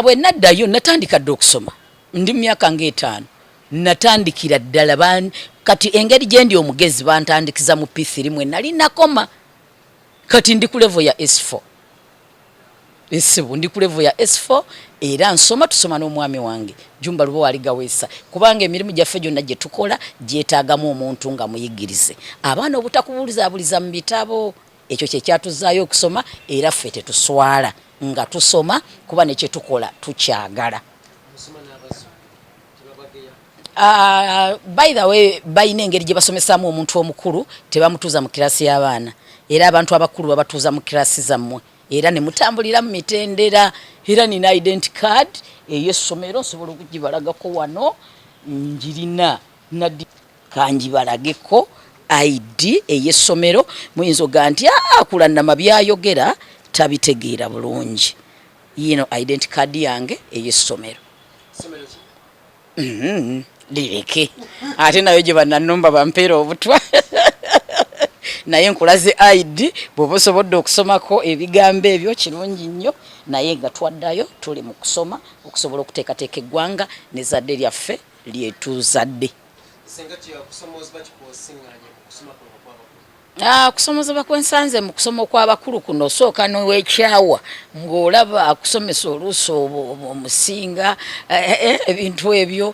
Bwe naddayo natandika dda okusoma ndi mu myaka ng'etaano, natandikira ddala. Kati engeri gye ndi omugezi, bantandikiza mu P3 mwe nali nakoma. Kati ndi ku level ya S4, esibu ndi ku level ya S4 era nsoma. Tusoma n'omwami wange Jumba Lubo wali Gaweesa, kubanga emirimu gyaffe gyonna gye tukola gyetaagamu omuntu nga muyigirize, abaana obutakubuulizaabuliza mu bitabo. Ekyo kyekyatuzaayo okusoma, era ffe tetuswala nga tusoma, kuba nekyetukola tukyagala. By the way, balina engeri gye basomesaamu omuntu omukulu, tebamutuuza mu kirasi y'abaana, era abantu abakulu babatuuza mu kirasi zammwe era ne mutambulira mu mitendera. Era nina identity card ey'essomero, nsobola okugibalagako wano, njirina naddi, kangibalageko. ID ey'essomero, muyinza ogaa nti Kulanama byayogera tabitegeera bulungi. Yino identity card yange ey'essomero. Lireke ate nayo gye bannanumba bampeera obutwa, naye nkulaze ID. Bw'oba osobodde okusomako ebigambo ebyo, kirungi nnyo. Naye nga twaddayo, tuli mu kusoma okusobola okuteekateeka eggwanga n'ezzadde lyaffe lyetuzadde. Senga, kusomozebwa kikosiŋŋanye mu kusoma kuno okw'abakulu? Okusomozebwa kwensanze mu kusoma okw'abakulu kuno, osooka nowekyawa ng'olaba akusomesa oluusi omusinga ebintu ebyo,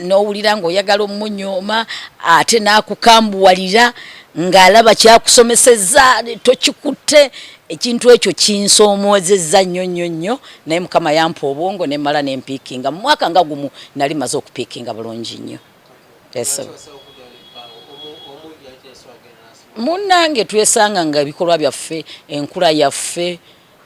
n'owulira ng'oyagala omunyooma, ate n'akukambuwalira ng'alaba kyakusomesezza tokikutte. Ekintu ekyo kinsoomozezza nnyo nnyo nnyo, naye Mukama yampa obwongo nemmala nempiikinga. Mu mwaka nga gumu nali maze okupiikinga bulungi nnyo. Yes, sir. Munnange, twesanga nga ebikolwa byaffe, enkula yaffe,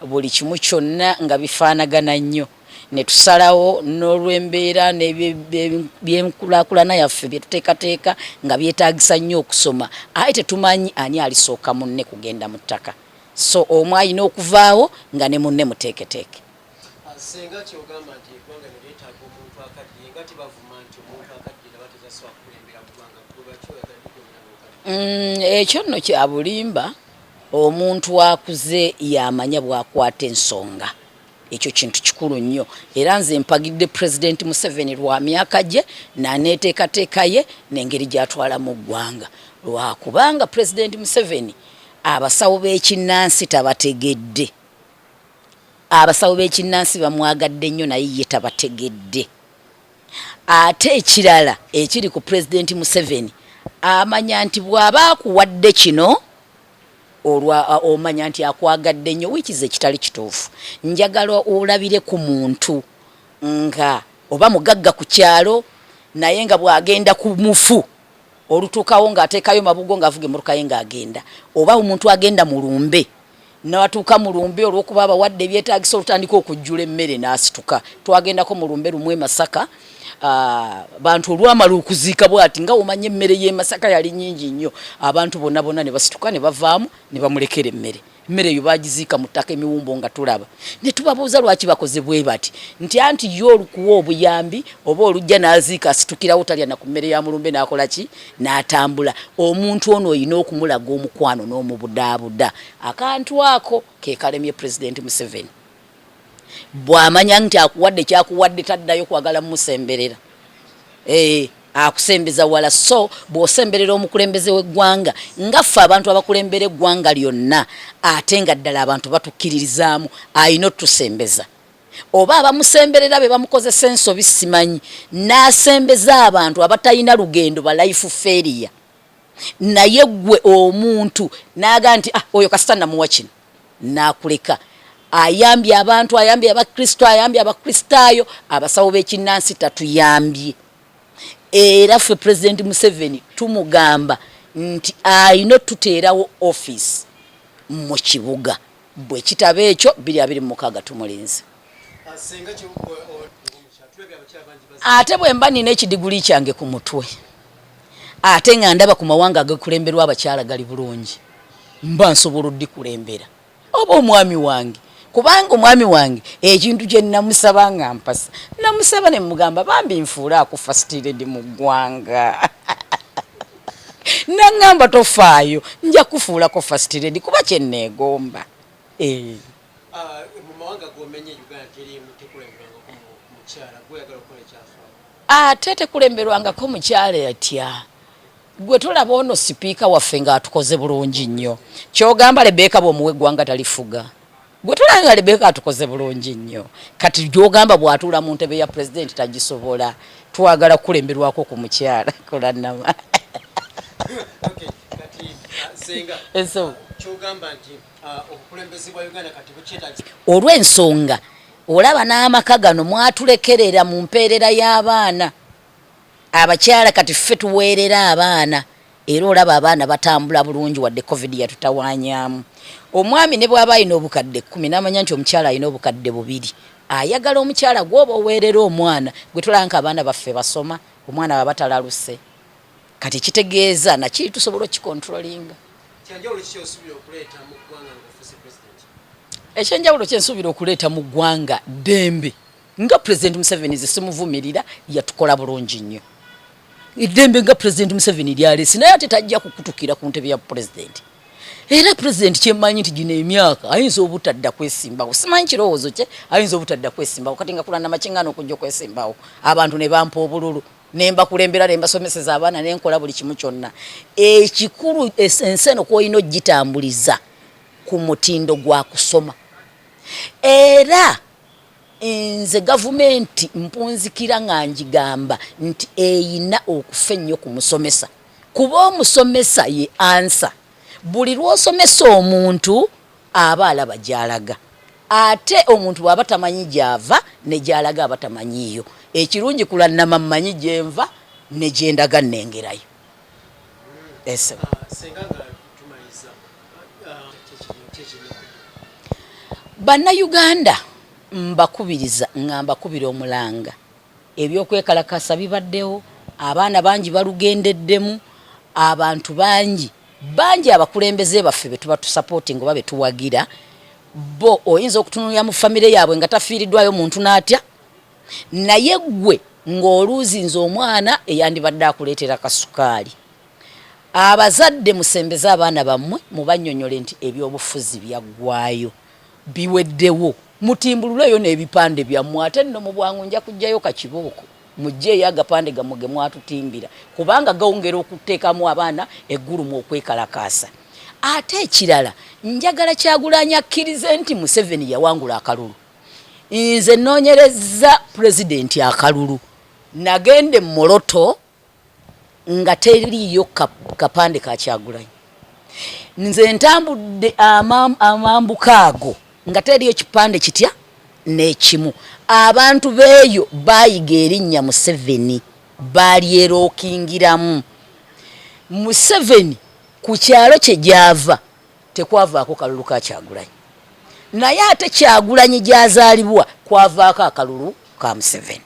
buli kimu kyonna nga bifaanagana nnyo, ne tusalawo n'olw'embeera n'ebyenkulaakulana yaffe bye tuteekateeka nga byetaagisa nnyo okusoma, aye tetumanyi ani alisooka munne kugenda mu ttaka. So omu alina okuvaawo nga ne munne muteeketeeke. Senga, kyogamba nti eggwanga ne lyetaaga omuntu akaddiye, nga tebavuma nti omuntu akaddiye naba tezasobola kukulembera ggwanga, gwe lwaki oyagala okugenda ng'okaddiye? Ekyo nno kya bulimba. Omuntu akuze yamanya bw'akwata ensonga, ekyo kintu kikulu nnyo. Era nze mpagidde Pulezidenti Museveni lwa myaka gye naneeteekateeka ye n'engeri gy'atwalamu ggwanga, lwakubanga Pulezidenti Museveni abasawo b'ekinnansi tabategedde. Abasawo b'ekinnansi bamwagadde nnyo, naye ye tabategedde. Ate ekirala ekiri ku Pulezidenti Museveni, amanya nti bw'aba akuwadde kino, olwa omanya nti akwagadde nnyo, wiikiza ekitali kituufu. Njagala olabire ku muntu nga oba mugagga ku kyalo, naye nga bw'agenda ku mufu olutuukawo ng'ateekayo mabugo, ng'avuga emmotoka ye ng'agenda, oba omuntu agenda mu lumbe, n'atuuka mu lumbe, olw'okuba abawadde ebyetaagisa, olutandika okujjula emmere n'asituka. Twagendako mu lumbe lumu e Masaka, bantu olwamala okuziika bwati, nga omanya emmere y'e Masaka yali nnyingi nnyo, abantu bonna bonna ne basituka ne bavaamu ne bamulekera emmere. Emmere eyo bagiziika mu ttaka, emiwumbo nga tulaba. Ne tubabuuza lwaki bakoze bwe bati, nti anti ye olukuwa obuyambi oba olujja n'aziika, asitukirawo, talya na ku mmere ya mulumbe, n'akola ki, n'atambula. Omuntu ono olina okumulaga omukwano n'omubudaabuda. Akantu ako ke kalemye Pulezidenti Museveni. Bw'amanya nti akuwadde kyakuwadde, taddayo kwagala mumusemberera. Akusembeza wala. So bw'osemberera omukulembeze w'eggwanga, nga ffe abantu abakulembera eggwanga lyonna, ate nga ddala abantu batukkiririzaamu, alina otutusembeza. Oba abamusemberera be bamukozesa ensobi, simanyi, n'asembeza abantu abatalina lugendo, ba life failure. Naye gwe omuntu n'aga nti, "Ah, oyo kasita namuwa kino," n'akuleka. Ayambye abantu, ayambye Abakristo, ayambye Abakristaayo, abasawo b'ekinnansi tatuyambye. Era ffe Pulezidenti Museveni tumugamba nti alina otuteerawo offisi mu kibuga. Bwe kitaba ekyo, 2026 tumulinze. Ate bwe mba nina ekidiguli kyange ku mutwe, ate nga ndaba ku mawanga agakulemberwa abakyala gali bulungi, mba nsobola oddikulembera oba omwami wange, kubanga omwami wange ekintu kye namusaba nga mpasa, namusaba ne mugamba, "Bambi nfuule aku first lady mu ggwanga." Naŋŋamba, "Tofaayo, nja kufuulako first lady kuba kyenneegomba." Mu mawanga gomenye, Uganda terimu. Ate tekulemberwangako mukyala atya? Gwe tolaba ono sipiika waffe ng'atukoze bulungi nnyo, kyogamba Lebeeka bw'omuwa eggwanga talifuga? Gwe tolaba nga Lebeeka atukoze bulungi nnyo, kati gyogamba bw'atuula mu ntebe ya pulezidenti tagisobola? Twagala kukulemberwako ku mukyala Kulanama. Olw'ensonga olaba n'amaka gano mwatulekerera mu mpeerera y'abaana abakyala, kati ffe tuweerera abaana, era olaba abaana batambula bulungi wadde covid yatutawanyamu. Omwami ne bw'aba alina obukadde 10 n'amanya nti omukyala alina obukadde 2, ayagala omukyala gw'oba oweerera omwana. Gwe tolaba nka abaana baffe basoma, omwana baba talaluse, kati kitegeeza nakiri tusobola okukikontrolinga. Ekyenjawulo kyensuubira okuleeta mu ggwanga ddembe. Nga Pulezidenti Museveni, nze simuvumirira, yatukola bulungi nnyo. Eddembe nga Pulezidenti Museveni lyaleese, naye ate tajja kukutukira ku ntebe ya pulezidenti. Era pulezidenti kyemmanyi nti gino emyaka ayinza obutadda kwesimbawo, simanyi kirowoozo kye, ayinza obutadda kwesimbawo. Kati nga Kulanama kiŋŋaana okujja okwesimbawo, abantu ne bampa obululu ne mbakulembera ne mbasomeseza abaana ne nkola buli kimu kyonna ekikulu. Ensi eno kwolina ogitambuliza ku mutindo gwa kusoma, era nze gavumenti mpunzikira nga njigamba nti eyina okufa ennyo ku musomesa, kuba omusomesa ye ansa. Buli lw'osomesa omuntu aba alaba gy'alaga, ate omuntu bw'aba tamanyi gy'ava ne gy'alaga aba tamanyiiyo. Ekirungi Kulannama mmanyi gyenva ne gyendaga nnengerayo. Bannayuganda mbakubiriza nga mbakubira omulanga, ebyokwekalakasa bibaddewo, abaana bangi balugendeddemu, abantu bangi bangi, abakulembeze baffe betuba tusupporting oba betuwagira, bo oyinza okutunulira mu famire yaabwe nga tafiiriddwayo muntu n'atya, naye ggwe ng'oluuzinze omwana eyandibadde akuleetera kasukaali. Abazadde musembeze abaana bammwe, mubannyonnyole nti ebyobufuzi byaggwayo, biweddewo, mutimbululeeyo n'ebipande byammwe. Ate nno mu bwangu nja kuggyayo kakibooko, muggyeeyo agapande gammwe ge mwatutimbira, kubanga gongera okuteekamu abaana eggulumu okwekalakaasa. Ate ekirala, njagala Kyagulanyi akkirize nti Museveni yawangula akalulu. Nze nnoonyerezza pulezidenti akalulu, nagenda e Moroto nga teriiyo kapande ka Kyagulanyi. Nze ntambudde amambuka ago nga teriiyo kipande kitya n'ekimu. Abantu beeyo baayiga erinnya Museveni, baalyerokingiramu. Museveni ku kyalo kye gy'ava tekwavaako kalulu ka Kyagulanyi, naye ate Kyagulanyi gy'azaalibwa kwavaako akalulu ka Museveni.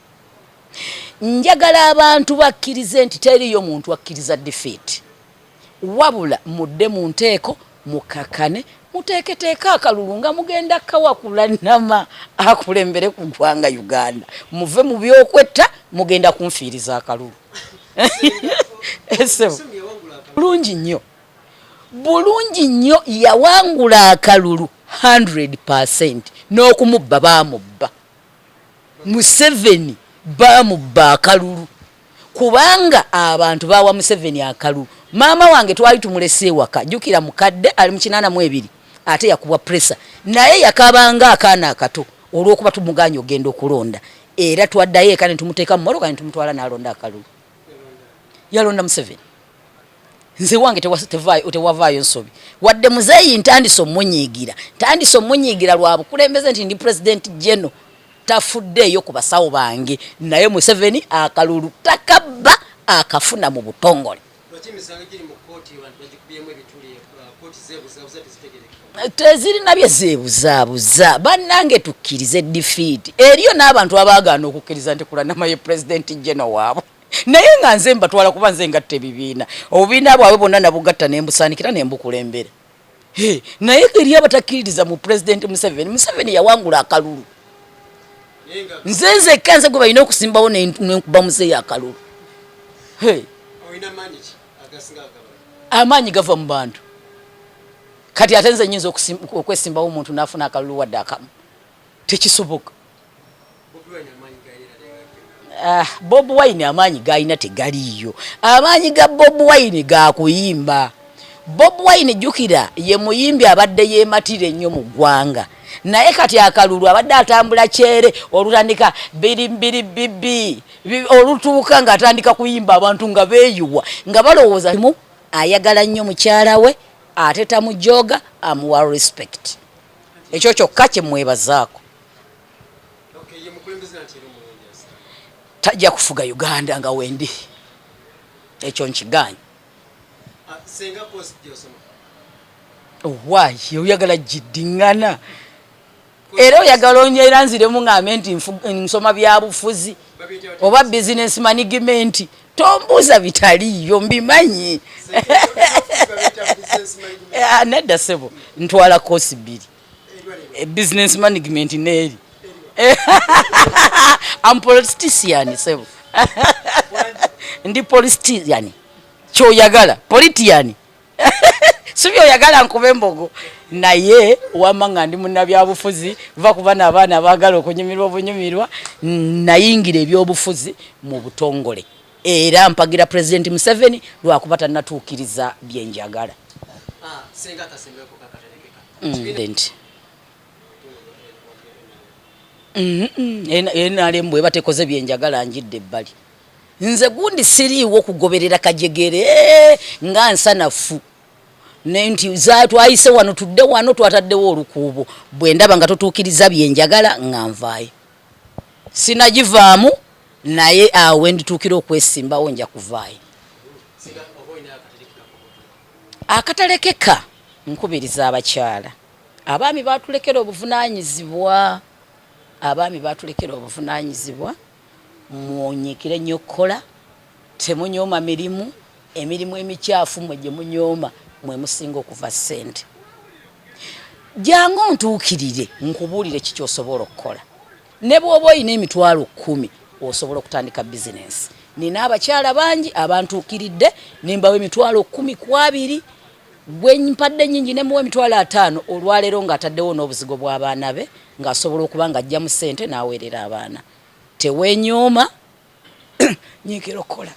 Njagala abantu bakkirize nti teriiyo muntu akkiriza defeat, wabula mudde mu nteeko, mukakane, muteeketeeke akalulu nga mugenda kawa Kulannama akulembere ku ggwanga Uganda. Muve mu by'okwetta, mugenda kunfiiriza akalulu. Bulungi nnyo, bulungi nnyo, yawangula akalulu 100%, n'okumubba baamubba. Museveni baamubba akalulu kubanga abantu bawa Museveni akalulu. Maama wange twali tumulese ewaka, jjukira mukadde ali mu 82, ate yakubwa pressure, naye yakabanga akaana akato olw'okuba tumuganye ogenda okulonda. Era twaddayo eka ne tumuteeka mu mmotoka ne tumutwala n'alonda akalulu. Yalonda Museveni. Nze wange tewavaayo nsobi, wadde muzeeyi ntandise omunyiigira, ntandise omunyiigira lwa bukulembeze nti ndi pulezidenti geno tafuddeeyo ku basawo bange, naye Museveni akalulu takabba, akafuna mu butongole. Tezirina bye zeebuzaabuza. Bannange, tukkirize defeat. Eriyo n'abantu abaagaana okukkiriza nti Kulanama ye pulezidenti geno waabwe, naye nga nze mbatwala kuba nze ngatta ebibiina, obubiina bwabwe bwonna nabugatta nembusaanikira nembukulembera. Naye eri abatakkiririza mu pulezidenti Museveni, Museveni yawangula akalulu. Nze nzekka nze gwe balina okusimbawo nenkuba muzeeyo akalulu. Amaanyi gava mu bantu. Kati ate nze nyinza okwesimbawo omuntu n'afuna akalulu wadde akamu? Tekisoboka. Ah, Bob Wine amaanyi galina tegaliiyo. Amaanyi ga Bob Wine ga kuyimba. Bob Wine jjukira ye muyimbi abadde yeematira ennyo mu ggwanga, naye kati akalulu abadde atambula kyere, olutandika biri biri bibi, olutuuka ng'atandika kuyimba abantu nga beeyiwa nga balowooza mu ayagala nnyo mukyala we ate tamujooga, amuwa respect. Ekyo kyokka kye mwebazaako. Tajja kufuga Uganda nga wendi, ekyo nkigaanyi. Ah, Owaayi oyagala giddiŋŋana era oyagala onyeera nziremu ŋŋambe nti nsoma byabufuzi oba business management. Tombuuza bitaliiyo, mbimanyi. Ah, nedda ssebo, ntwala koosi bbiri, eh, business management neeri. Am politician sebo, ndi politician. Kyoyagala politian si byoyagala nkuba embogo, naye wama nga ndi munnabyabufuzi. Va kuba n'abaana abaagala okunyumirwa obunyumirwa. Nayingira ebyobufuzi mu butongole era mpagira President Museveni lwakuba tannatuukiriza byenjagala. Ah, senga akasembeko kakaterekeka. Nti NRM bweba tekoze byenjagala, njidde ebbali. Nze gundi siriiwo kugoberera kajegere nga nsanafu nti twayise wano, tudde wano, twataddewo olukuubo. Bwe ndaba nga totuukiriza byenjagala nga nvaayo, sinagivaamu, naye awo wendituukira okwesimbawo nja kuvaayo. Senga oba olina akaterekeka Akatalekeka, nkubiriza abakyala. Abaami batulekera obuvunaanyizibwa, abaami batulekera obuvunaanyizibwa. Munyiikire nnyo okukola, temunyooma mirimu. Emirimu emikyafu mwe gye munyooma mwe musinga okuva ssente. Jangu ontuukirire nkubuulire ki kyosobola okukola. Ne bw'oba olina 100,000 osobola okutandika bizinensi. Nina abakyala bangi abantuukiridde nembawa 120,000. Gwe mpadde nyingi nemuwa 50,000, olwaleero ng'ataddewo n'obuzigo bw'abaana be, ng'asobola okuba ng'ajjamu ssente n'aweerera abaana. Tewenyooma, nyiikira okukola.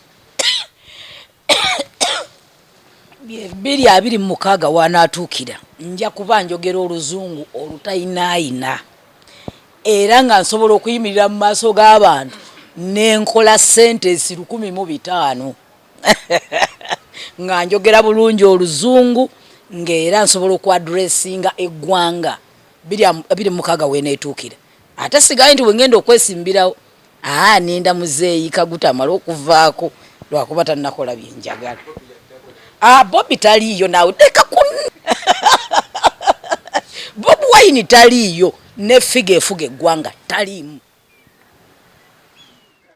2026 wanaatuukira nja kuba njogera oluzungu olutayinaayina era nga nsobola okuyimirira mu maaso g'abantu nenkola sentence 1500 nga njogera bulungi oluzungu, ng'era nsobola okuaddressinga eggwanga. 2026 weneetuukira, ate sigaye nti wengenda okwesimbirawo. Aa, ninda muzeeyi Kaguta amale okuvaako lwakuba tannakola byenjagala. Ah, Bobi taliiyo naawe, leka ku Bobi Wine taliiyo, ne figure efuga eggwanga taliimu.